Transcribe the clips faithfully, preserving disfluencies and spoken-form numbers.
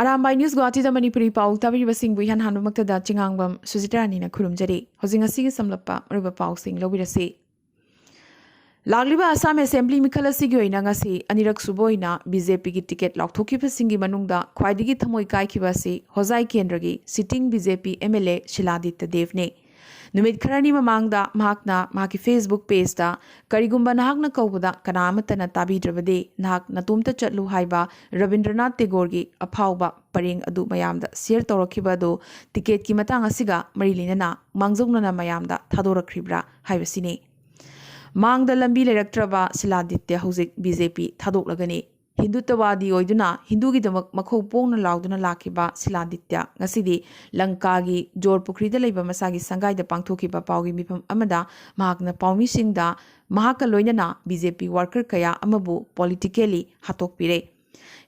Arambai news ꯒꯨꯋꯥꯍꯥꯇꯤꯗ Manipuri ꯄꯥꯎ ꯇꯥꯕꯤꯔꯤꯕꯁꯤꯡꯕꯨ ꯏꯍꯥꯟ ꯍꯥꯟꯕꯃꯛꯇꯗ ꯆꯤꯉꯥꯡꯕꯝ ꯁꯨꯖꯤꯇꯥ ꯔꯥꯅꯤꯅ ꯈꯨꯔꯨꯝꯖꯔꯤ꯫ ꯍꯧꯖꯤꯛ ꯉꯁꯤꯒꯤ ꯁꯝꯂꯞꯄ ꯃꯔꯨꯑꯣꯏꯕ ꯄꯥꯎꯁꯤꯡ ꯂꯧꯕꯤꯔꯁꯤ꯫ ꯂꯥꯛꯂꯤꯕ ꯑꯁꯥꯝ ꯑꯦꯁꯦꯝꯕ꯭ꯂꯤ ꯃꯤꯈꯜ ꯑꯁꯤꯒꯤ ꯑꯣꯏꯅ ꯉꯁꯤ ꯑꯅꯤꯔꯛ ꯁꯨꯕ ꯑꯣꯏꯅ ꯕꯤ ꯖꯦ ꯄꯤꯒꯤ ꯇꯤꯀꯦꯠ ꯂꯥꯎꯊꯣꯛꯈꯤꯕꯁꯤꯡꯒꯤ ꯃꯅꯨꯡꯗ ꯈ꯭ꯋꯥꯏꯗꯒꯤ ꯊꯃꯣꯏ ꯀꯥꯏꯈꯤꯕ ꯑꯁꯤ ꯍꯣꯖꯥꯏ ꯀꯦꯟꯗ꯭ꯔꯒꯤ sitting B J P M L A ꯁꯤꯂꯥꯗꯤꯠꯇ ꯗꯦꯕꯅꯤ꯫ ꯅꯨꯃꯤꯠ ꯈꯔꯅꯤ ꯃꯃꯥꯡꯗ ꯃꯍꯥꯛꯅ ꯃꯍꯥꯛꯀꯤ Facebook pageꯇ "ꯀꯔꯤꯒꯨꯝꯕ ꯅꯍꯥꯛꯅ ꯀꯧꯕꯗ ꯀꯅꯥ ꯑꯃꯠꯇꯅ ꯇꯥꯕꯤꯗ꯭ꯔꯕꯗꯤ, ꯅꯍꯥꯛ ꯅꯇꯣꯝꯇ ꯆꯠꯂꯨ" ꯍꯥꯏꯕ ꯔꯕꯤꯟꯗ꯭ꯔꯅꯥꯊ ꯇꯦꯒꯣꯔꯒꯤ ꯑꯐꯥꯎꯕ ꯄꯔꯦꯡ ꯑꯗꯨ ꯃꯌꯥꯝꯗ share ꯇꯧꯔꯛꯈꯤꯕ ꯑꯗꯨ ꯇꯤꯀꯦꯠꯀꯤ ꯃꯇꯥꯡ ꯑꯁꯤꯒ ꯃꯔꯤ ꯂꯩꯅꯅ ꯃꯥꯡꯖꯧꯅꯅ ꯃꯌꯥꯝꯗ ꯊꯥꯗꯣꯔꯛꯈ꯭ꯔꯤꯕ꯭ꯔꯥ ꯍꯥꯏꯕꯁꯤꯅꯤ꯫ ꯃꯥꯡꯗ ꯂꯝꯕꯤ ꯂꯩꯔꯛꯇ꯭ꯔꯕ ꯁꯤꯂꯥꯗꯤꯠꯇ ꯍꯧꯖꯤꯛ B J P ꯊꯥꯗꯣꯛꯂꯒꯅꯤ꯫ ꯍꯤꯟꯗꯨꯠꯇꯋꯥꯗꯤ ꯑꯣꯏꯗꯨꯅ ꯍꯤꯟꯗꯨꯒꯤꯗꯃꯛ ꯃꯈꯧ ꯄꯣꯡꯅ ꯂꯥꯎꯗꯨꯅ ꯂꯥꯛꯈꯤꯕ ꯁꯤꯂꯥꯗꯤꯠꯇ ꯉꯁꯤꯗꯤ ꯂꯪꯀꯥꯒꯤ ꯖꯣꯔ ꯄꯨꯈ꯭ꯔꯤꯗ ꯂꯩꯕ ꯃꯁꯥꯒꯤ ꯁꯪꯒꯥꯏꯗ ꯄꯥꯡꯊꯣꯛꯈꯤꯕ ꯄꯥꯎꯒꯤ ꯃꯤꯐꯝ ꯑꯃꯗ ꯃꯍꯥꯛꯅ ꯄꯥꯎꯃꯤꯁꯤꯡꯗ ꯃꯍꯥꯛꯀ ꯂꯣꯏꯅꯅ B J P worker ꯀꯌꯥ ꯑꯃꯕꯨ politically ꯍꯥꯠꯇꯣꯛꯄꯤꯔꯦ꯫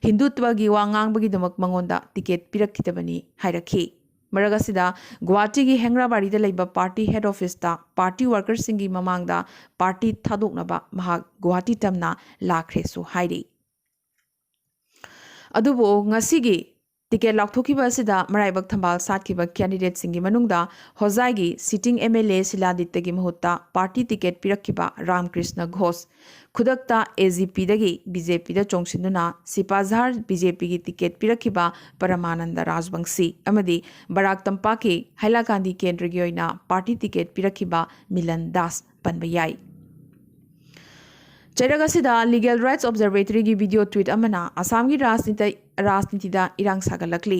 ꯍꯤꯟꯗꯨꯠꯇꯒꯤ ꯋꯥ ꯉꯥꯡꯕꯒꯤꯗꯃꯛ ꯃꯉꯣꯟꯗ ꯇꯤꯀꯦꯠ ꯄꯤꯔꯛꯈꯤꯗꯕꯅꯤ ꯍꯥꯏꯔꯛꯈꯤ꯫ ꯃꯔꯛ ꯑꯁꯤꯗ ꯒꯨꯋꯥꯍꯥꯇꯤꯒꯤ ꯍꯦꯡꯔꯥꯕꯥꯔꯤꯗ ꯂꯩꯕ party head officeꯇ party workerꯁꯤꯡꯒꯤ ꯃꯃꯥꯡꯗ party ꯊꯥꯗꯣꯛꯅꯕ ꯃꯍꯥꯛ ꯒꯨꯋꯥꯍꯥꯇꯤ ꯇꯝꯅ ꯂꯥꯛꯈ꯭ꯔꯦꯁꯨ ꯍꯥꯏꯔꯤ꯫ ꯑꯗꯨꯕꯨ ꯉꯁꯤꯒꯤ ꯇꯤꯀꯦꯠ ꯂꯥꯎꯊꯣꯛꯈꯤꯕ ꯑꯁꯤꯗ ꯃꯔꯥꯏꯕꯛ ꯊꯝꯕꯥꯜ ꯁꯥꯠꯈꯤꯕ candidateꯁꯤꯡꯒꯤ ꯃꯅꯨꯡꯗ ꯍꯣꯖꯥꯏꯒꯤ sitting M L A ꯁꯤꯂꯥꯗꯤꯠꯇꯒꯤ ꯃꯍꯨꯠꯇ party ꯇꯤꯀꯦꯠ ꯄꯤꯔꯛꯈꯤꯕ ꯔꯥꯝꯀ꯭ꯔꯤꯁꯅ ꯘꯣꯁ, ꯈꯨꯗꯛꯇ A G Pꯗꯒꯤ B J Pꯗ ꯆꯣꯡꯁꯤꯟꯗꯨꯅ ꯁꯤꯄꯥꯖꯥꯔ B J Pꯒꯤ ꯇꯤꯀꯦꯠ ꯄꯤꯔꯛꯈꯤꯕ ꯄꯔꯃꯥꯅꯟꯗ ꯔꯥꯖꯕꯪꯁꯤ ꯑꯃꯗꯤ ꯕꯔꯥꯛ ꯇꯝꯄꯥꯛꯀꯤ ꯍꯥꯏꯂꯥꯀꯥꯟꯗꯤ ꯀꯦꯟꯗ꯭ꯔꯒꯤ ꯑꯣꯏꯅ party ꯇꯤꯀꯦꯠ ꯄꯤꯔꯛꯈꯤꯕ ꯃꯤꯂꯟ ꯗꯥꯁ ꯄꯟꯕ ꯌꯥꯏ꯫ ꯆꯩꯔꯛ ꯑꯁꯤꯗ Legal Rights Observatoryꯒꯤ video tweet ꯑꯃꯅ ꯑꯁꯥꯝꯒꯤ ꯔꯥꯖꯅꯤꯇ-, ꯔꯥꯖꯅꯤꯇꯤꯗ ꯏꯔꯥꯡ ꯁꯥꯒꯠꯂꯛꯂꯤ꯫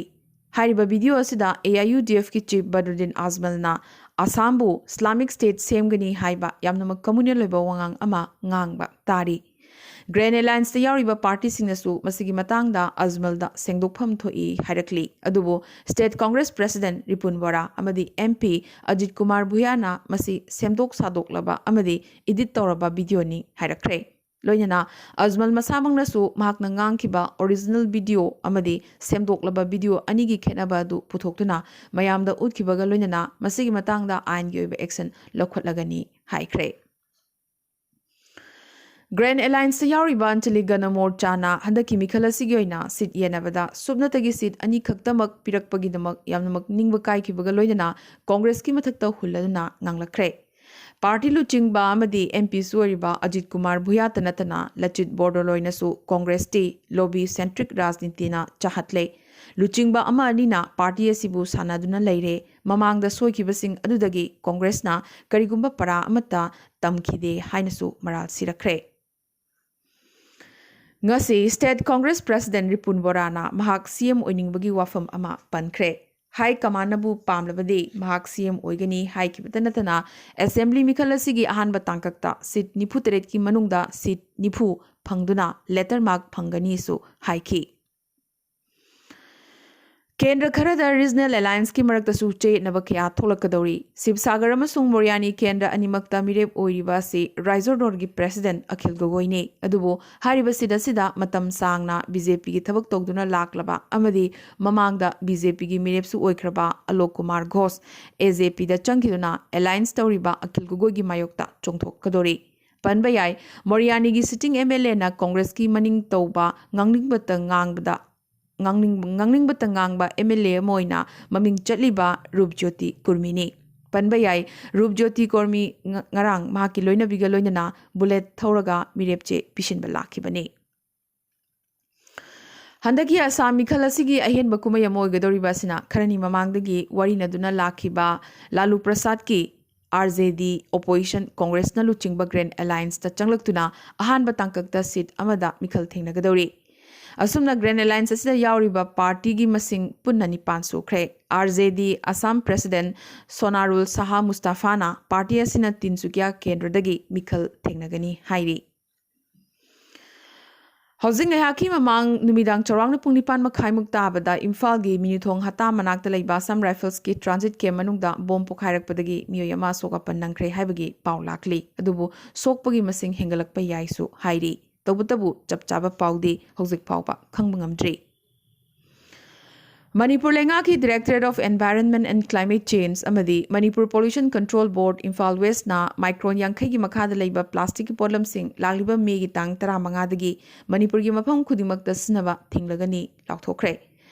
ꯍꯥꯏꯔꯤꯕ video ꯑꯁꯤꯗ A I U D Fꯀꯤ chief ꯕꯗ꯭ꯔꯨꯗꯤꯟ ꯑꯖꯃꯜꯅ ꯑꯁꯥꯝꯕꯨ Islamic State ꯁꯦꯝꯒꯅꯤ ꯍꯥꯏꯕ ꯌꯥꯝꯅꯃꯛ communal ꯑꯣꯏꯕ ꯋꯥꯉꯥꯡ ꯑꯃ ꯉꯥꯡꯕ ꯇꯥꯔꯤ꯫ Grand Allianceꯇ ꯌꯥꯎꯔꯤꯕ partyꯁꯤꯡꯅꯁꯨ ꯃꯁꯤꯒꯤ ꯃꯇꯥꯡꯗ ꯑꯖꯃꯜꯗ ꯁꯦꯡꯗꯣꯛꯐꯝ ꯊꯣꯛꯏ ꯍꯥꯏꯔꯛꯂꯤ꯫ ꯑꯗꯨꯕꯨ State Congress President ꯔꯤꯄꯨꯟ ꯕꯣꯔꯥ ꯑꯃꯗꯤ M P ꯑꯖꯤꯠ ꯀꯨꯃꯥꯔ ꯚꯨꯌꯥꯅ ꯃꯁꯤ ꯁꯦꯝꯗꯣꯛ ꯁꯥꯗꯣꯛꯂꯕ ꯑꯃꯗꯤ edit ꯇꯧꯔꯕ videoꯅꯤ ꯍꯥꯏꯔꯛꯈ꯭ꯔꯦ꯫ ꯂꯣꯏꯅꯅ ꯑꯖꯃꯜ ꯃꯁꯥꯃꯛꯅꯁꯨ ꯃꯍꯥꯛꯅ ꯉꯥꯡꯈꯤꯕ original video ꯑꯃꯗꯤ ꯁꯦꯝꯗꯣꯛꯂꯕ video ꯑꯅꯤꯒꯤ ꯈꯦꯠꯅꯕ ꯑꯗꯨ ꯄꯨꯊꯣꯛꯇꯨꯅ ꯃꯌꯥꯝꯗ ꯎꯠꯈꯤꯕꯒ ꯂꯣꯏꯅꯅ ꯃꯁꯤꯒꯤ ꯃꯇꯥꯡꯗ ꯑꯥꯏꯟꯒꯤ ꯑꯣꯏꯕ action ꯂꯧꯈꯠꯂꯒꯅꯤ ꯍꯥꯏꯈ꯭ꯔꯦ꯫ ꯒ꯭ꯔꯦꯟ ꯑꯦꯂꯥꯏꯟꯁꯇ ꯌꯥꯎꯔꯤꯕ ꯑꯟꯆꯂꯤ ꯒꯅ ꯃꯣꯔꯆꯥꯅ ꯍꯟꯗꯛꯀꯤ ꯃꯤꯈꯜ ꯑꯁꯤꯒꯤ ꯑꯣꯏꯅ ꯁꯤꯠ ꯌꯦꯟꯅꯕꯗ ꯁꯨꯞꯅꯇꯒꯤ ꯁꯤꯠ ꯑꯅꯤꯈꯛꯇꯃꯛ ꯄꯤꯔꯛꯄꯒꯤꯗꯃꯛ ꯌꯥꯝꯅꯃꯛ ꯅꯤꯡꯕ ꯀꯥꯏꯈꯤꯕꯒ ꯂꯣꯏꯅꯅ ꯀꯣꯡꯒ꯭ꯔꯦꯁꯀꯤ ꯃꯊꯛꯇ ꯍꯨꯜꯂꯗꯨꯅ ꯉꯥꯡꯂꯛꯈ꯭ꯔꯦ꯫ ꯄꯥꯔꯇꯤ ꯂꯨꯆꯤꯡꯕ ꯑꯃꯗꯤ ꯑꯦꯝ ꯄꯤꯁꯨ ꯑꯣꯏꯔꯤꯕ ꯑꯖꯤꯠ ꯀꯨꯃꯥꯔ ꯚꯨꯌꯥꯇ ꯅꯠꯇꯅ ꯂꯆꯤꯠ ꯕꯣꯔꯗꯣꯂꯣꯏꯅꯁꯨ ꯀꯣꯡꯒ꯭ꯔꯦꯁꯇꯤ ꯂꯣꯕꯤ ꯁꯦꯟꯇ꯭ꯔꯤꯛ ꯔꯥꯖꯅꯤꯇꯤꯅ ꯆꯥꯍꯠꯂꯦ꯫ ꯂꯨꯆꯤꯡꯕ ꯑꯃ ꯑꯅꯤꯅ ꯄꯥꯔꯇꯤ ꯑꯁꯤꯕꯨ ꯁꯥꯟꯅꯗꯨꯅ ꯂꯩꯔꯦ꯫ ꯃꯃꯥꯡꯗ ꯁꯣꯏꯈꯤꯕꯁꯤꯡ ꯑꯗꯨꯗꯒꯤ ꯀꯣꯡꯒ꯭ꯔꯦꯁꯅ ꯀꯔꯤꯒꯨꯝꯕ ꯄꯔꯥ ꯑꯃꯠꯇ ꯇꯝꯈꯤꯗꯦ ꯍꯥꯏꯅꯁꯨ ꯃꯔꯥꯜ ꯁꯤꯔꯛꯈ꯭ꯔꯦ꯫ ꯉꯁꯤ ꯁ꯭ꯇꯦꯠ ꯀꯣꯡꯒ꯭ꯔꯦꯁ ꯄ꯭ꯔꯦꯁꯤꯗꯦꯟꯠ ꯔꯤꯄꯨꯟ ꯕꯣꯔꯥꯅ ꯃꯍꯥꯛ ꯁꯤ ꯑꯦꯝ ꯑꯣꯏꯅꯤꯡꯕꯒꯤ ꯋꯥꯐꯝ ꯑꯃ ꯄꯟꯈ꯭ꯔꯦ꯫ ꯍꯥꯏ ꯀꯃꯥꯟꯅꯕꯨ ꯄꯥꯝꯂꯕꯗꯤ ꯃꯍꯥꯛ ꯁꯤ ꯑꯦꯝ ꯑꯣꯏꯒꯅꯤ ꯍꯥꯏꯈꯤꯕꯇ ꯅꯠꯇꯅ ꯑꯦꯁꯦꯝꯕ꯭ꯂꯤ ꯃꯤꯈꯜ ꯑꯁꯤꯒꯤ ꯑꯍꯥꯟꯕ ꯇꯥꯡꯀꯛꯇ ꯁꯤꯠ ꯅꯤꯐꯨ ꯇꯔꯦꯠꯀꯤ ꯃꯅꯨꯡꯗ ꯁꯤꯠ ꯅꯤꯐꯨ ꯐꯪꯗꯨꯅ ꯂꯦꯇꯔ ꯃꯥꯔꯛ ꯐꯪꯒꯅꯤꯁꯨ ꯍꯥꯏꯈꯤ꯫ ꯀꯦꯟꯗ꯭ꯔ ꯈꯔꯗ ꯔꯤꯖꯅꯦꯜ ꯑꯦꯂꯥꯌꯟꯁꯀꯤ ꯃꯔꯛꯇꯁꯨ ꯆꯌꯦꯠꯅꯕ ꯀꯌꯥ ꯊꯣꯛꯂꯛꯀꯗꯧꯔꯤ꯫ ꯁꯤꯕꯁꯥꯒꯔ ꯑꯃꯁꯨꯡ ꯃꯣꯔꯌꯥꯅꯤ ꯀꯦꯟꯗ꯭ꯔ ꯑꯅꯤꯃꯛꯇ ꯃꯤꯔꯦꯞ ꯑꯣꯏꯔꯤꯕ ꯑꯁꯤ ꯔꯥꯏꯖꯣꯔꯗꯣꯔꯒꯤ ꯄ꯭ꯔꯦꯁꯤꯗꯦꯟꯠ ꯑꯈꯤꯜ ꯒꯣꯒꯣꯏꯅꯤ꯫ ꯑꯗꯨꯕꯨ ꯍꯥꯏꯔꯤꯕ ꯁꯤꯠ ꯑꯁꯤꯗ ꯃꯇꯝ ꯁꯥꯡꯅ ꯕꯤ ꯖꯦ ꯄꯤꯒꯤ ꯊꯕꯛ ꯇꯧꯗꯨꯅ ꯂꯥꯛꯂꯕ ꯑꯃꯗꯤ ꯃꯃꯥꯡꯗ ꯕꯤ ꯖꯦ ꯄꯤꯒꯤ ꯃꯤꯔꯦꯞꯁꯨ ꯑꯣꯏꯈ꯭ꯔꯕ ꯑꯂꯣꯛ ꯀꯨꯃꯥꯔ ꯘꯣꯁ ꯑꯦ ꯖꯦ ꯄꯤꯗ ꯆꯪꯈꯤꯗꯨꯅ ꯑꯦꯂꯥꯌꯟꯁ ꯇꯧꯔꯤꯕ ꯑꯈꯤꯜ ꯒꯣꯒꯣꯏꯒꯤ ꯃꯥꯌꯣꯛꯇ ꯆꯣꯡꯊꯣꯛꯀꯗꯧꯔꯤ꯫ ꯄꯟꯕ ꯌꯥꯏ, ꯃꯣꯔꯌꯥꯅꯤꯒꯤ ꯁꯤꯇꯤꯡ ꯑꯦꯝ ꯑꯦꯜ ꯑꯦꯅ ꯀꯣꯡꯒ꯭ꯔꯦꯁꯀꯤ ꯃꯅꯤꯡ ꯇꯧꯕ ꯉꯥꯡꯅꯤꯡꯕꯇ ꯉꯥꯡꯕꯗ ꯉꯥꯡꯅꯤꯡ-, ꯉꯥꯡꯅꯤꯡꯕꯇ ꯉꯥꯡꯕ ꯑꯦꯝ ꯑꯦꯜ ꯑꯦ ꯑꯃ ꯑꯣꯏꯅ ꯃꯃꯤꯡ ꯆꯠꯂꯤꯕ ꯔꯨꯞꯖ꯭ꯌꯣꯇꯤ ꯀꯨꯔꯃꯤꯅꯤ꯫ ꯄꯟꯕ ꯌꯥꯏ, ꯔꯨꯞꯖ꯭ꯌꯣꯇꯤ ꯀꯨꯔꯃꯤ ꯉ-, ꯉꯔꯥꯡ ꯃꯍꯥꯛꯀꯤ ꯂꯣꯏꯅꯕꯤꯒ ꯂꯣꯏꯅꯅ ꯕꯨꯂꯦꯠ ꯊꯧꯔꯒ ꯃꯤꯔꯦꯞ ꯆꯦ ꯄꯤꯁꯤꯟꯕ ꯂꯥꯛꯈꯤꯕꯅꯤ꯫ ꯍꯟꯗꯛꯀꯤ ꯑꯁꯥꯝ ꯃꯤꯈꯜ ꯑꯁꯤꯒꯤ ꯑꯍꯦꯟꯕ ꯀꯨꯝꯍꯩ ꯑꯃ ꯑꯣꯏꯒꯗꯧꯔꯤꯕ ꯑꯁꯤꯅ ꯈꯔꯅꯤ ꯃꯃꯥꯡꯗꯒꯤ ꯋꯥꯔꯤꯅꯗꯨꯅ ꯂꯥꯛꯈꯤꯕ ꯂꯥꯂꯨ ꯄ꯭ꯔꯁꯥꯗꯀꯤ ꯑꯥꯔ ꯖꯦ ꯗꯤ, ꯑꯣꯄꯣꯖꯤꯁꯟ ꯀꯣꯡꯒ꯭ꯔꯦꯁꯅ ꯂꯨꯆꯤꯡꯕ ꯒ꯭ꯔꯦꯟ ꯑꯦꯂꯥꯌꯟꯁꯇ ꯆꯪꯂꯛꯇꯨꯅ ꯑꯍꯥꯟꯕ ꯇꯥꯡꯀꯛꯇ ꯁꯤꯠ ꯑꯃꯗ ꯃꯤꯈꯜ ꯊꯦꯡꯅꯒꯗꯧꯔꯤ꯫ ꯑꯁꯨꯝꯅ ꯒ꯭ꯔꯦꯟ ꯑꯦꯂꯥꯌꯟꯁ ꯑꯁꯤꯗ ꯌꯥꯎꯔꯤꯕ ꯄꯥꯔꯇꯤꯒꯤ ꯃꯁꯤꯡ ꯄꯨꯟꯅ ꯅꯤꯄꯥꯟ ꯁꯨꯈ꯭ꯔꯦ꯫ ꯑꯥꯔ ꯖꯦ ꯗꯤ ꯑꯁꯥꯝ ꯄ꯭ꯔꯦꯁꯤꯗꯦꯟꯠ ꯁꯣꯅꯥꯔꯨꯜ ꯁꯍꯥ ꯃꯨꯁꯇꯥꯐꯥꯅ ꯄꯥꯔꯇꯤ ꯑꯁꯤꯅ ꯇꯤꯟꯁꯨꯀꯤꯌꯥ ꯀꯦꯟꯗ꯭ꯔꯗꯒꯤ ꯃꯤꯈꯜ ꯊꯦꯡꯅꯒꯅꯤ ꯍꯥꯏꯔꯤ꯫ ꯍꯧꯖꯤꯛ ꯉꯥꯏꯍꯥꯛꯀꯤ ꯃꯃꯥꯡ ꯅꯨꯃꯤꯗꯥꯡ ꯆꯥꯎꯔꯥꯛꯅ ꯄꯨꯡ ꯅꯤꯄꯥꯟ ꯃꯈꯥꯏꯃꯨꯛ ꯇꯥꯕꯗ ꯏꯝꯐꯥꯜꯒꯤ ꯃꯤꯅꯨꯊꯣꯡ ꯍꯇꯥ ꯃꯅꯥꯛꯇ ꯂꯩꯕ ꯑꯁꯥꯝ ꯔꯥꯏꯐꯜꯁꯀꯤ ꯇ꯭ꯔꯥꯟꯖꯤꯠ ꯀꯦꯝꯞ ꯃꯅꯨꯡꯗ ꯕꯣꯝ ꯄꯣꯈꯥꯏꯔꯛꯄꯗꯒꯤ ꯃꯤꯑꯣꯏ ꯑꯃ ꯑꯁꯣꯛ ꯑꯄꯟ ꯅꯪꯈ꯭ꯔꯦ ꯍꯥꯏꯕꯒꯤ ꯄꯥꯎ ꯂꯥꯛꯂꯤ꯫ ꯑꯗꯨꯕꯨ ꯁꯣꯛꯄꯒꯤ ꯃꯁꯤꯡ ꯍꯦꯟꯒꯠꯂꯛꯄ ꯌꯥꯏꯁꯨ ꯍꯥꯏꯔꯤ꯫ ꯇꯧꯕꯇꯕꯨ ꯆꯞ ꯆꯥꯕ ꯄꯥꯎꯗꯤ ꯍꯧꯖꯤꯛ ꯐꯥꯎꯕ ꯈꯪꯕ ꯉꯝꯗ꯭ꯔꯤ꯫ ꯃꯅꯤꯄꯨꯔ ꯂꯩꯉꯥꯛꯀꯤ Directorate of Environment and Climate Change ꯑꯃꯗꯤ Manipur Pollution Control Board, Imphal ꯋꯦꯁꯅ ꯃꯥꯏꯀ꯭ꯔꯣꯟ ꯌꯥꯡꯈꯩꯒꯤ ꯃꯈꯥꯗ ꯂꯩꯕ ꯄ꯭ꯂꯥꯁꯇꯤꯛꯀꯤ ꯄꯣꯠꯂꯝꯁꯤꯡ ꯂꯥꯛꯂꯤꯕ ꯃꯦꯒꯤ ꯇꯥꯡ ꯇꯔꯥꯃꯉꯥꯗꯒꯤ ꯃꯅꯤꯄꯨꯔꯒꯤ ꯃꯐꯝ ꯈꯨꯗꯤꯡꯃꯛꯇ ꯁꯤꯖꯤꯟꯅꯕ ꯊꯤꯡꯂꯒꯅꯤ ꯂꯥꯎꯊꯣꯛꯈ꯭ꯔꯦ꯫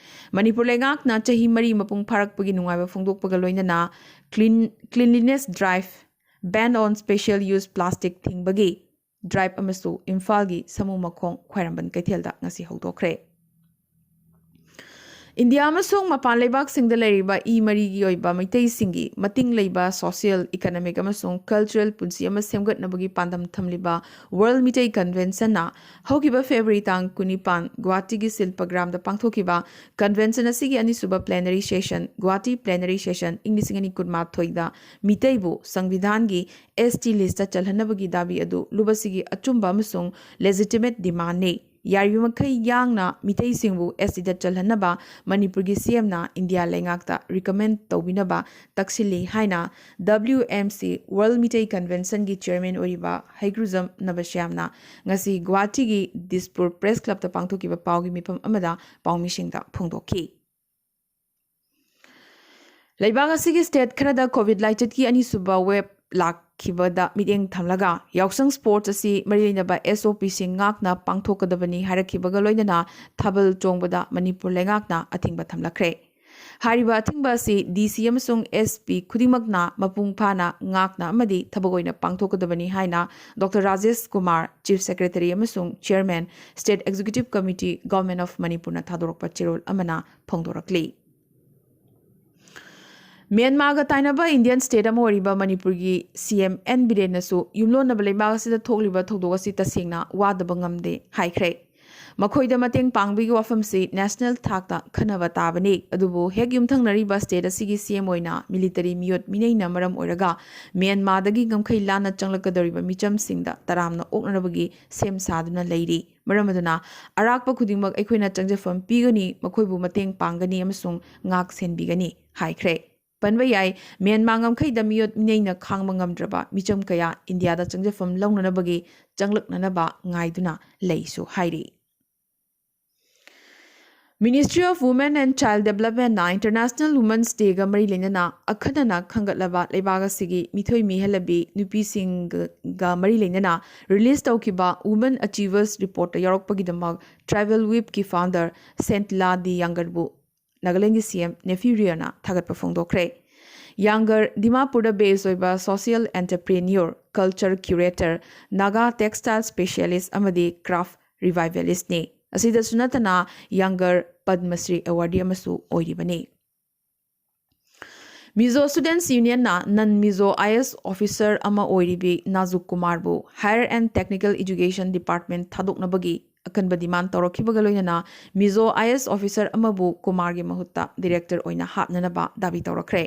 ꯃꯅꯤꯄꯨꯔ ꯂꯩꯉꯥꯛꯅ ꯆꯍꯤ ꯃꯔꯤ ꯃꯄꯨꯡ ꯐꯥꯔꯛꯄꯒꯤ ꯅꯨꯡꯉꯥꯏꯕ ꯐꯣꯡꯗꯣꯛꯄꯒ ꯂꯣꯏꯅꯅ Clean, Cleanliness Drive, Ban on Special Use Plastic ꯊꯤꯡꯕꯒꯤ ꯗ꯭ꯔꯥꯏꯚ ꯑꯃꯁꯨ ꯏꯝꯐꯥꯜꯒꯤ ꯁꯃꯨ ꯃꯈꯣꯡ ꯈ꯭ꯋꯥꯏꯔꯝꯕꯟ ꯀꯩꯊꯦꯜꯗ ꯉꯁꯤ ꯍꯧꯗꯣꯛꯈ꯭ꯔꯦ꯫ ꯏꯟꯗꯤꯌꯥ ꯑꯃꯁꯨꯡ ꯃꯄꯥꯟ ꯂꯩꯕꯥꯛꯁꯤꯡꯗ ꯂꯩꯔꯤꯕ ꯏ ꯃꯔꯤꯒꯤ ꯑꯣꯏꯕ ꯃꯩꯇꯩꯁꯤꯡꯒꯤ ꯃꯇꯤꯡ ꯂꯩꯕ social, economic ꯑꯃꯁꯨꯡ cultural ꯄꯨꯟꯁꯤ ꯑꯃ ꯁꯦꯝꯒꯠꯅꯕꯒꯤ ꯄꯥꯟꯗꯝ ꯊꯝꯂꯤꯕ World ꯃꯤꯇꯩ Conventionꯅ ꯍꯧꯈꯤꯕ February ꯇꯥꯡ ꯀꯨꯟꯅꯤꯄꯥꯟ ꯒꯨꯋꯥꯍꯥꯇꯤꯒꯤ ꯁꯤꯜꯄꯒ꯭ꯔꯥꯝꯗ ꯄꯥꯡꯊꯣꯛꯈꯤꯕ Convention ꯑꯁꯤꯒꯤ ꯑꯅꯤꯁꯨꯕ plenary session, Guwahati plenary session, ꯏꯪ ꯂꯤꯁꯤꯡ ꯑꯅꯤ ꯀꯨꯟꯃꯥꯊꯣꯏꯗ ꯃꯤꯇꯩꯕꯨ ꯁꯪꯕꯤꯙꯥꯟꯒꯤ S T listꯇ ꯆꯜꯍꯟꯅꯕꯒꯤ ꯗꯥꯕꯤ ꯑꯗꯨ ꯂꯨꯕꯁꯤꯒꯤ ꯑꯆꯨꯝꯕ ꯑꯃꯁꯨꯡ legitimate demandꯅꯤ꯫ ꯌꯥꯔꯤꯕꯃꯈꯩ ꯌꯥꯡꯅ ꯃꯤꯇꯩꯁꯤꯡꯕꯨ S Tꯗ ꯆꯜꯍꯟꯅꯕ ꯃꯅꯤꯄꯨꯔꯒꯤ C Mꯅ ꯏꯟꯗꯤꯌꯥ ꯂꯩꯉꯥꯛꯇ recommend ꯇꯧꯕꯤꯅꯕ ꯇꯛꯁꯤꯜꯂꯤ ꯍꯥꯏꯅ W M C World Meitei Conventionꯒꯤ chairman ꯑꯣꯏꯔꯤꯕ ꯍꯩꯒ꯭ꯔꯨꯖꯝ ꯅꯕꯁ꯭ꯌꯥꯝꯅ ꯉꯁꯤ ꯒꯨꯋꯥꯍꯥꯇꯤꯒꯤ ꯗꯤꯁꯄꯨꯔ Press Clubꯇ ꯄꯥꯡꯊꯣꯛꯈꯤꯕ ꯄꯥꯎꯒꯤ ꯃꯤꯐꯝ ꯑꯃꯗ ꯄꯥꯎꯃꯤꯁꯤꯡꯗ ꯐꯣꯡꯗꯣꯛꯈꯤ꯫ ꯂꯩꯕꯥꯛ ꯑꯁꯤꯒꯤ state ꯈꯔꯗ COVID ꯂꯥꯏꯆꯠꯀꯤ ꯑꯅꯤꯁꯨꯕ wave ꯂꯥꯛꯈꯤꯕꯗ ꯃꯤꯠꯌꯦꯡ ꯊꯝꯂꯒ ꯌꯥꯎꯁꯪ sports ꯑꯁꯤ ꯃꯔꯤ ꯂꯩꯅꯕ S O Pꯁꯤꯡ ꯉꯥꯛꯅ ꯄꯥꯡꯊꯣꯛꯀꯗꯕꯅꯤ ꯍꯥꯏꯔꯛꯈꯤꯕꯒ ꯂꯣꯏꯅꯅ ꯊꯥꯕꯜ ꯆꯣꯡꯕꯗ ꯃꯅꯤꯄꯨꯔ ꯂꯩꯉꯥꯛꯅ ꯑꯊꯤꯡꯕ ꯊꯝꯂꯛꯈ꯭ꯔꯦ꯫ ꯍꯥꯏꯔꯤꯕ ꯑꯊꯤꯡꯕ ꯑꯁꯤ D C ꯑꯃꯁꯨꯡ S P ꯈꯨꯗꯤꯡꯃꯛꯅ ꯃꯄꯨꯡ ꯐꯥꯅ ꯉꯥꯛꯅ ꯑꯃꯗꯤ ꯊꯕꯛ ꯑꯣꯏꯅ ꯄꯥꯡꯊꯣꯛꯀꯗꯕꯅꯤ ꯍꯥꯏꯅ Doctor Rajesh Kumar, Chief Secretary ꯑꯃꯁꯨꯡ Chairman, State Executive Committee, Government of ꯃꯅꯤꯄꯨꯔꯅ ꯊꯥꯗꯣꯔꯛꯄ ꯆꯦꯔꯣꯜ ꯑꯃꯅ ꯐꯣꯡꯗꯣꯔꯛꯂꯤ꯫ ꯃ꯭ꯌꯥꯟꯃꯥꯔꯒ ꯇꯥꯏꯅꯕ Indian state ꯑꯃ ꯑꯣꯏꯔꯤꯕ ꯃꯅꯤꯄꯨꯔꯒꯤ C M N ꯕꯤꯔꯦꯟꯅꯁꯨ ꯌꯨꯝꯂꯣꯟꯅꯕ ꯂꯩꯕꯥꯛ ꯑꯁꯤꯗ ꯊꯣꯛꯂꯤꯕ ꯊꯧꯗꯣꯛ ꯑꯁꯤ ꯇꯁꯦꯡꯅ ꯋꯥꯗꯕ ꯉꯝꯗꯦ ꯍꯥꯏꯈ꯭ꯔꯦ꯫ ꯃꯈꯣꯏꯗ ꯃꯇꯦꯡ ꯄꯥꯡꯕꯒꯤ ꯋꯥꯐꯝꯁꯤ national ꯊꯥꯛꯇ ꯈꯟꯅꯕ ꯇꯥꯕꯅꯤ, ꯑꯗꯨꯕꯨ ꯍꯦꯛ ꯌꯨꯝꯊꯪꯅꯔꯤꯕ state ꯑꯁꯤꯒꯤ C M ꯑꯣꯏꯅ military ꯃꯤꯑꯣꯠ ꯃꯤꯅꯩꯅ ꯃꯔꯝ ꯑꯣꯏꯔꯒ ꯃ꯭ꯌꯥꯟꯃꯥꯔꯗꯒꯤ ꯉꯝꯈꯩ ꯂꯥꯟꯅ ꯆꯪꯂꯛꯀꯗꯧꯔꯤꯕ ꯃꯤꯆꯝꯁꯤꯡꯗ ꯇꯔꯥꯝꯅ ꯑꯣꯛꯅꯅꯕꯒꯤ ꯁꯦꯝ ꯁꯥꯗꯨꯅ ꯂꯩꯔꯤ꯫ ꯃꯔꯝ ꯑꯗꯨꯅ ꯑꯔꯥꯛꯄ ꯈꯨꯗꯤꯡꯃꯛ ꯑꯩꯈꯣꯏꯅ ꯆꯪꯖꯐꯝ ꯄꯤꯒꯅꯤ, ꯃꯈꯣꯏꯕꯨ ꯃꯇꯦꯡ ꯄꯥꯡꯒꯅꯤ ꯑꯃꯁꯨꯡ ꯉꯥꯛ ꯁꯦꯟꯕꯤꯒꯅꯤ ꯍꯥꯏꯈ꯭ꯔꯦ꯫ ꯄꯟꯕ ꯌꯥꯏ, ꯃ꯭ꯌꯥꯟꯃꯥꯔ ꯉꯝꯈꯩꯗ ꯃꯤꯑꯣꯠ ꯃꯤꯅꯩꯅ ꯈꯥꯡꯕ ꯉꯝꯗ꯭ꯔꯕ ꯃꯤꯆꯝ ꯀꯌꯥ ꯏꯟꯗꯤꯌꯥꯗ ꯆꯪꯖꯐꯝ ꯂꯧꯅꯅꯕꯒꯤ ꯆꯪꯂꯛꯅꯅꯕ ꯉꯥꯏꯗꯨꯅ ꯂꯩꯁꯨ ꯍꯥꯏꯔꯤ꯫ Ministry of Women and Child Developmentꯅ International Women's Dayꯒ ꯃꯔꯤ ꯂꯩꯅꯅ ꯑꯈꯟꯅꯅ ꯈꯟꯒꯠꯂꯕ ꯂꯩꯕꯥꯛ ꯑꯁꯤꯒꯤ ꯃꯤꯊꯣꯏ ꯃꯤꯍꯦꯜꯂꯕꯤ ꯅꯨꯄꯤꯁꯤꯡꯒ ꯃꯔꯤ ꯂꯩꯅꯅ release ꯇꯧꯈꯤꯕ Women Achievers Reportꯇ ꯌꯥꯎꯔꯛꯄꯒꯤꯗꯃꯛ Tribal Whipꯀꯤ founder ꯁꯦꯟꯇꯤꯂꯥ ꯗꯤ ꯌꯥꯡꯒꯔꯕꯨ ꯅꯥꯒꯥꯂꯦꯟꯒꯤ ꯁꯤ ꯑꯦꯝ ꯅꯦꯐ꯭ꯌꯨ ꯔꯤꯑꯣꯅ ꯊꯥꯒꯠꯄ ꯐꯣꯡꯗꯣꯛꯈ꯭ꯔꯦ꯫ ꯌꯥꯡꯒꯔ ꯗꯤꯃꯥꯄꯨꯔꯗ base ꯑꯣꯏꯕ social entrepreneur, culture curator, Naga textile specialist ꯑꯃꯗꯤ craft revivalistꯅꯤ꯫ ꯑꯁꯤꯗꯁꯨ ꯅꯠꯇꯅ ꯌꯥꯡꯒꯔ ꯄꯗꯃꯁ꯭ꯔꯤ awardee ꯑꯃꯁꯨ ꯑꯣꯏꯔꯤꯕꯅꯤ꯫ Mizo Students Unionꯅ non Mizo I A S officer ꯑꯃ ꯑꯣꯏꯔꯤꯕꯤ ꯅꯥꯖꯨꯛ ꯀꯨꯃꯥꯔꯕꯨ Higher and Technical Education Department ꯊꯥꯗꯣꯛꯅꯕꯒꯤ ꯑꯀꯟꯕ demand ꯇꯧꯔꯛꯈꯤꯕꯒ ꯂꯣꯏꯅꯅ Mizo I A S officer ꯑꯃꯕꯨ ꯀꯨꯃꯥꯔꯒꯤ ꯃꯍꯨꯠꯇ director ꯑꯣꯏꯅ ꯍꯥꯞꯅꯅꯕ ꯗꯥꯕꯤ ꯇꯧꯔꯛꯈ꯭ꯔꯦ꯫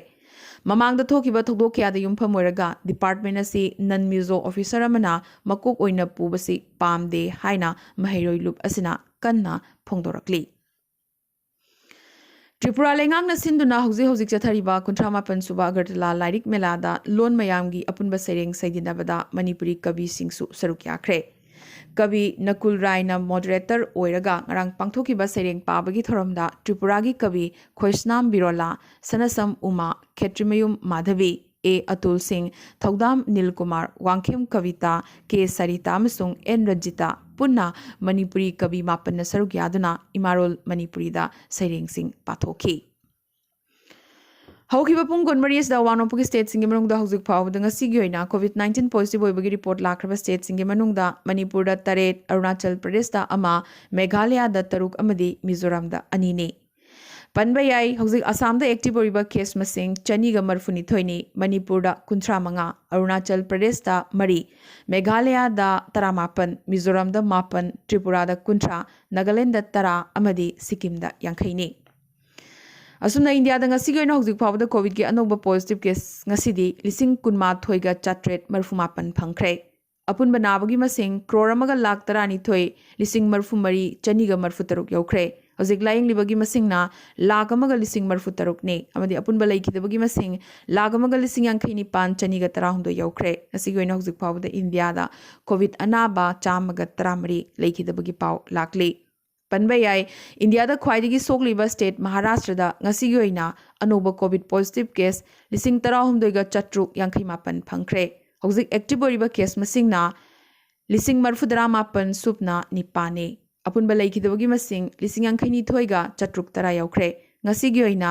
ꯃꯃꯥꯡꯗ ꯊꯣꯛꯈꯤꯕ ꯊꯧꯗꯣꯛ ꯀꯌꯥꯗ ꯌꯨꯝꯐꯝ ꯑꯣꯏꯔꯒ department ꯑꯁꯤ non Mizo officer ꯑꯃꯅ ꯃꯀꯣꯛ ꯑꯣꯏꯅ ꯄꯨꯕꯁꯤ ꯄꯥꯝꯗꯦ ꯍꯥꯏꯅ ꯃꯍꯩꯔꯣꯏ ꯂꯨꯞ ꯑꯁꯤꯅ ꯀꯟꯅ ꯐꯣꯡꯗꯣꯔꯛꯂꯤ꯫ ꯇ꯭ꯔꯤꯄꯨꯔꯥ ꯂꯩꯉꯥꯛꯅ ꯁꯤꯟꯗꯨꯅ ꯍꯧꯖꯤꯛ ꯍꯧꯖꯤꯛ ꯆꯠꯊꯔꯤꯕ ꯀꯨꯟꯊ꯭ꯔꯥ ꯃꯥꯄꯟ ꯁꯨꯕ ꯑꯒꯔꯇꯂꯥ ꯂꯥꯏꯔꯤꯛ ꯃꯦꯂꯥꯗ ꯂꯣꯟ ꯃꯌꯥꯝꯒꯤ ꯑꯄꯨꯟꯕ ꯁꯩꯔꯦꯡ ꯁꯩꯗꯤꯟꯅꯕꯗ ꯃꯅꯤꯄꯨꯔꯤ ꯀꯕꯤꯁꯤꯡꯁꯨ ꯁꯔꯨꯛ ꯌꯥꯈ꯭ꯔꯦ꯫ ꯀꯕꯤ ꯅꯀꯨꯜ ꯔꯥꯏꯅ moderator ꯑꯣꯏꯔꯒ ꯉꯔꯥꯡ ꯄꯥꯡꯊꯣꯛꯈꯤꯕ ꯁꯩꯔꯦꯡ ꯄꯥꯕꯒꯤ ꯊꯧꯔꯝꯗ ꯇ꯭ꯔꯤꯄꯨꯔꯥꯒꯤ ꯀꯕꯤ ꯈꯣꯏꯁꯅꯥꯝ ꯕꯤꯔꯣꯂꯥ, ꯁꯅꯁꯝ ꯎꯃꯥ, ꯈꯦꯇ꯭ꯔꯤꯃꯌꯨꯝ ꯃꯥꯙꯕꯤ, ꯑꯦ ꯑꯇꯨꯜ ꯁꯤꯡ, ꯊꯧꯗꯥꯝ ꯅꯤꯜꯀꯨꯃꯥꯔ, ꯋꯥꯡꯈꯦꯝ ꯀꯕꯤꯇꯥ, ꯀꯦ ꯁꯔꯤꯇꯥ ꯑꯃꯁꯨꯡ ꯑꯦꯟ ꯔꯟꯖꯤꯇꯥ ꯄꯨꯟꯅ ꯃꯅꯤꯄꯨꯔꯤ ꯀꯕꯤ ꯃꯥꯄꯟꯅ ꯁꯔꯨꯛ ꯌꯥꯗꯨꯅ ꯏꯃꯥꯔꯣꯜ ꯃꯅꯤꯄꯨꯔꯤꯗ ꯁꯩꯔꯦꯡꯁꯤꯡ ꯄꯥꯊꯣꯛꯈꯤ꯫ ꯍꯧꯈꯤꯕ ꯄꯨꯡ ꯀꯨꯟꯃꯔꯤ ꯑꯁꯤꯗ ꯑꯋꯥꯡ ꯅꯣꯡꯄꯣꯛꯀꯤ stateꯁꯤꯡꯒꯤ ꯃꯅꯨꯡꯗ ꯍꯧꯖꯤꯛ ꯐꯥꯎꯕꯗ ꯉꯁꯤꯒꯤ ꯑꯣꯏꯅ COVID nineteen positive ꯑꯣꯏꯕꯒꯤ report ꯂꯥꯛꯈ꯭ꯔꯕ stateꯁꯤꯡꯒꯤ ꯃꯅꯨꯡꯗ ꯃꯅꯤꯄꯨꯔꯗ ꯇꯔꯦꯠ, ꯑꯔꯨꯅꯥꯆꯜ ꯄ꯭ꯔꯗꯦꯁꯇ ꯑꯃ, ꯃꯦꯘꯥꯂꯌꯥꯗ ꯇꯔꯨꯛ ꯑꯃꯗꯤ ꯃꯤꯖꯣꯔꯥꯝꯗ ꯑꯅꯤꯅꯤ꯫ ꯄꯟꯕ ꯌꯥꯏ, ꯍꯧꯖꯤꯛ ꯑꯁꯥꯝꯗ active ꯑꯣꯏꯔꯤꯕ case ꯃꯁꯤꯡ ꯆꯅꯤꯒ ꯃꯔꯤꯐꯨꯅꯤꯊꯣꯏꯅꯤ, ꯃꯅꯤꯄꯨꯔꯗ ꯀꯨꯟꯊ꯭ꯔꯥ ꯃꯉꯥ, ꯑꯔꯨꯅꯥꯆꯜ ꯄ꯭ꯔꯗꯦꯁꯇ ꯃꯔꯤ, ꯃꯦꯘꯥꯂꯌꯥꯗ ꯇꯔꯥꯃꯥꯄꯟ, ꯃꯤꯖꯣꯔꯥꯝꯗ ꯃꯥꯄꯟ, ꯇ꯭ꯔꯤꯄꯨꯔꯥꯗ ꯀꯨꯟꯊ꯭ꯔꯥ, ꯅꯥꯒꯥꯂꯦꯟꯗ ꯇꯔꯥ ꯑꯃꯗꯤ ꯁꯤꯛꯀꯤꯝꯗ ꯌꯥꯡꯈꯩꯅꯤ꯫ ꯑꯁꯨꯝꯅ ꯏꯟꯗꯤꯌꯥꯗ ꯉꯁꯤꯒꯤ ꯑꯣꯏꯅ ꯍꯧꯖꯤꯛ ꯐꯥꯎꯕꯗ COVIDꯀꯤ ꯑꯅꯧꯕ positive case ꯉꯁꯤꯗꯤ ꯂꯤꯁꯤꯡ ꯀꯨꯟꯃꯥꯊꯣꯏꯒ ꯆꯥꯇ꯭ꯔꯦꯠ ꯃꯔꯤꯐꯨꯃꯥꯄꯟ ꯐꯪꯈ꯭ꯔꯦ꯫ ꯑꯄꯨꯟꯕ ꯅꯥꯕꯒꯤ ꯃꯁꯤꯡ ꯀ꯭ꯔꯣꯔ ꯑꯃꯒ ꯂꯥꯈ ꯇꯔꯥꯅꯤꯊꯣꯏ ꯂꯤꯁꯤꯡ ꯃꯔꯤꯐꯨꯃꯔꯤ ꯆꯅꯤꯒ ꯃꯔꯤꯐꯨꯇꯔꯨꯛ ꯌꯧꯈ꯭ꯔꯦ꯫ ꯍꯧꯖꯤꯛ ꯂꯥꯌꯦꯡꯂꯤꯕꯒꯤ ꯃꯁꯤꯡꯅ ꯂꯥꯈ ꯑꯃꯒ ꯂꯤꯁꯤꯡ ꯃꯔꯤꯐꯨꯇꯔꯨꯛꯅꯤ ꯑꯃꯗꯤ ꯑꯄꯨꯟꯕ ꯂꯩꯈꯤꯗꯕꯒꯤ ꯃꯁꯤꯡ ꯂꯥꯈ ꯑꯃꯒ ꯂꯤꯁꯤꯡ ꯌꯥꯡꯈꯩ ꯅꯤꯄꯥꯟ ꯆꯅꯤꯒ ꯇꯔꯥꯍꯨꯝꯗꯣꯏ ꯌꯧꯈ꯭ꯔꯦ꯫ ꯉꯁꯤꯒꯤ ꯑꯣꯏꯅ ꯍꯧꯖꯤꯛ ꯐꯥꯎꯕꯗ ꯏꯟꯗꯤꯌꯥꯗ COVID ꯑꯅꯥꯕ ꯆꯥꯝꯃꯒ ꯇꯔꯥꯃꯔꯤ ꯂꯩꯈꯤꯗꯕꯒꯤ ꯄꯥꯎ ꯂꯥꯛꯂꯤ꯫ ꯄꯟꯕ ꯌꯥꯏ, ꯏꯟꯗꯤꯌꯥꯗ ꯈ꯭ꯋꯥꯏꯗꯒꯤ ꯁꯣꯛꯂꯤꯕ ꯁ꯭ꯇꯦꯠ ꯃꯍꯥꯔꯥꯁꯇ꯭ꯔꯗ ꯉꯁꯤꯒꯤ ꯑꯣꯏꯅ ꯑꯅꯧꯕ ꯀꯣꯚꯤꯗ ꯄꯣꯖꯤꯇꯤꯚ ꯀꯦꯁ ꯂꯤꯁꯤꯡ ꯇꯔꯥꯍꯨꯝꯗꯣꯏꯒ ꯆꯥꯇ꯭ꯔꯨꯛ ꯌꯥꯡꯈꯩ ꯃꯥꯄꯟ ꯐꯪꯈ꯭ꯔꯦ꯫ ꯍꯧꯖꯤꯛ ꯑꯦꯛꯇꯤꯚ ꯑꯣꯏꯔꯤꯕ ꯀꯦꯁ ꯃꯁꯤꯡꯅ ꯂꯤꯁꯤꯡ ꯃꯔꯤꯐꯨꯇꯔꯥ ꯃꯥꯄꯟ ꯁꯨꯞꯅ ꯅꯤꯄꯥꯟꯅꯤ꯫ ꯑꯄꯨꯟꯕ ꯂꯩꯈꯤꯗꯕꯒꯤ ꯃꯁꯤꯡ ꯂꯤꯁꯤꯡ ꯌꯥꯡꯈꯩꯅꯤꯊꯣꯏꯒ ꯆꯥꯇ꯭ꯔꯨꯛ ꯇꯔꯥ ꯌꯧꯈ꯭ꯔꯦ꯫ ꯉꯁꯤꯒꯤ ꯑꯣꯏꯅ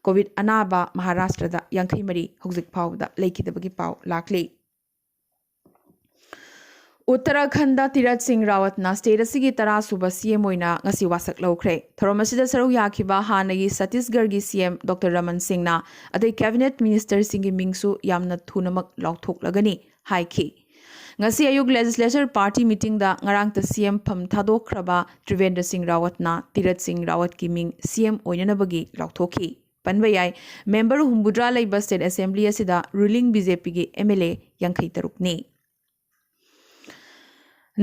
ꯀꯣꯚꯤꯗ ꯑꯅꯥꯕ ꯃꯍꯥꯔꯥꯁꯇ꯭ꯔꯗ ꯌꯥꯡꯈꯩ ꯃꯔꯤ ꯍꯧꯖꯤꯛ ꯐꯥꯎꯕꯗ ꯂꯩꯈꯤꯗꯕꯒꯤ ꯄꯥꯎ ꯂꯥꯛꯂꯤ꯫ ꯎꯠꯇꯔꯥꯈꯟꯗ ꯇꯤꯔꯠ ꯁꯤꯡ ꯔꯥꯋꯠꯅ ꯁ꯭ꯇꯦꯠ ꯑꯁꯤꯒꯤ ꯇꯔꯥ ꯁꯨꯕ ꯁꯤ ꯑꯦꯝ ꯑꯣꯏꯅ ꯉꯁꯤ ꯋꯥꯁꯛ ꯂꯧꯈ꯭ꯔꯦ꯫ ꯊꯧꯔꯝ ꯑꯁꯤꯗ ꯁꯔꯨꯛ ꯌꯥꯈꯤꯕ ꯍꯥꯟꯅꯒꯤ ꯁꯠꯇꯤꯁꯒꯔꯒꯤ ꯁꯤ ꯑꯦꯝ ꯗꯣꯛꯇꯔ ꯔꯃꯟ ꯁꯤꯡꯅ ꯑꯇꯩ ꯀꯦꯕꯤꯅꯦꯠ ꯃꯤꯅꯤꯁꯇꯔꯁꯤꯡꯒꯤ ꯃꯤꯡꯁꯨ ꯌꯥꯝꯅ ꯊꯨꯅꯃꯛ ꯂꯥꯎꯊꯣꯛꯂꯒꯅꯤ ꯍꯥꯏꯈꯤ꯫ ꯉꯁꯤ ꯑꯌꯨꯛ ꯂꯦꯖꯤꯁꯂꯦꯆꯔ ꯄꯥꯔꯇꯤ ꯃꯤꯇꯤꯡꯗ ꯉꯔꯥꯡꯇ ꯁꯤ ꯑꯦꯝ ꯐꯝ ꯊꯥꯗꯣꯛꯈ꯭ꯔꯕ ꯇ꯭ꯔꯤꯚꯦꯟꯗ꯭ꯔ ꯁꯤꯡ ꯔꯥꯋꯠꯅ ꯇꯤꯔꯠ ꯁꯤꯡ ꯔꯥꯋꯠꯀꯤ ꯃꯤꯡ ꯁꯤ ꯑꯦꯝ ꯑꯣꯏꯅꯅꯕꯒꯤ ꯂꯥꯎꯊꯣꯛꯈꯤ꯫ ꯄꯟꯕ ꯌꯥꯏ, ꯃꯦꯝꯕꯔ ꯍꯨꯝꯐꯨꯇꯔꯥ ꯂꯩꯕ ꯁ꯭ꯇꯦꯠ ꯑꯦꯁꯦꯝꯕ꯭ꯂꯤ ꯑꯁꯤꯗ ꯔꯨꯂꯤꯡ ꯕꯤ ꯖꯦ ꯄꯤꯒꯤ ꯑꯦꯝ ꯑꯦꯜ ꯑꯦ ꯌꯥꯡꯈꯩ ꯇꯔꯨꯛꯅꯤ꯫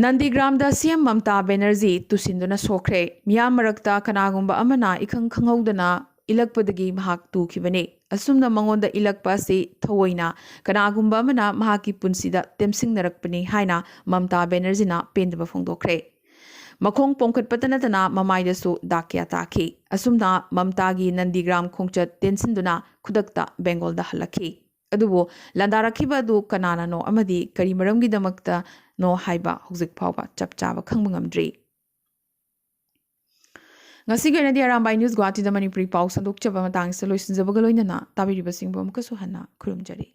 ꯅꯟꯗꯤꯒ꯭ꯔꯥꯝꯗ ꯁꯤ ꯑꯦꯝ ꯃꯝꯇꯥ ꯕꯦꯅꯔꯖꯤ ꯇꯨꯁꯤꯟꯗꯨꯅ ꯁꯣꯛꯈ꯭ꯔꯦ꯫ ꯃꯤꯌꯥꯝ ꯃꯔꯛꯇ ꯀꯅꯥꯒꯨꯝꯕ ꯑꯃꯅ ꯏꯈꯪ ꯈꯪꯍꯧꯗꯅ ꯏꯜꯂꯛꯄꯗꯒꯤ ꯃꯍꯥꯛ ꯇꯨꯈꯤꯕꯅꯤ꯫ ꯑꯁꯨꯝꯅ ꯃꯉꯣꯟꯗ ꯏꯜꯂꯛꯄ ꯑꯁꯤ ꯊꯑꯣꯏꯅ ꯀꯅꯥꯒꯨꯝꯕ ꯑꯃꯅ ꯃꯍꯥꯛꯀꯤ ꯄꯨꯟꯁꯤꯗ ꯇꯦꯝꯁꯤꯡꯅꯔꯛꯄꯅꯤ ꯍꯥꯏꯅ ꯃꯝꯇꯥ ꯕꯦꯅꯔꯖꯤꯅ ꯄꯦꯟꯗꯕ ꯐꯣꯡꯗꯣꯛꯈ꯭ꯔꯦ꯫ ꯃꯈꯣꯡ ꯄꯣꯝꯈꯠꯄꯇ ꯅꯠꯇꯅ ꯃꯃꯥꯏꯗꯁꯨ ꯗꯥꯛ ꯀꯌꯥ ꯇꯥꯈꯤ꯫ ꯑꯁꯨꯝꯅ ꯃꯝꯇꯥꯒꯤ ꯅꯟꯗꯤꯒ꯭ꯔꯥꯝ ꯈꯣꯡꯆꯠ ꯇꯦꯟꯁꯤꯟꯗꯨꯅ ꯈꯨꯗꯛꯇ ꯕꯦꯡꯒꯣꯜꯗ ꯍꯜꯂꯛꯈꯤ꯫ ꯑꯗꯨꯕꯨ ꯂꯥꯟꯗꯥꯔꯛꯈꯤꯕ ꯑꯗꯨ ꯀꯅꯥꯅꯅꯣ ꯑꯃꯗꯤ ꯀꯔꯤ ꯃꯔꯝꯒꯤꯗꯃꯛꯇꯅꯣ ꯍꯥꯏꯕ ꯍꯧꯖꯤꯛ ꯐꯥꯎꯕ ꯆꯞ ꯆꯥꯕ ꯈꯪꯕ ꯉꯝꯗ꯭ꯔꯤ꯫ ꯉꯁꯤꯒꯤ ꯑꯣꯏꯅꯗꯤ ꯑꯔꯥꯝꯕꯥꯏ ꯅ꯭ꯌꯨꯁ ꯒꯨꯋꯥꯍꯥꯇꯤꯗ ꯃꯅꯤꯄꯨꯔꯤ ꯄꯥꯎ ꯁꯟꯗꯣꯛꯆꯕ ꯃꯇꯥꯡꯁꯤꯗ ꯂꯣꯏꯁꯤꯟꯖꯕꯒ ꯂꯣꯏꯅꯅ ꯇꯥꯕꯤꯔꯤꯕꯁꯤꯡꯕꯨ ꯑꯃꯨꯛꯀꯁꯨ ꯍꯟꯅ ꯈꯨꯔꯨꯝꯖꯔꯤ꯫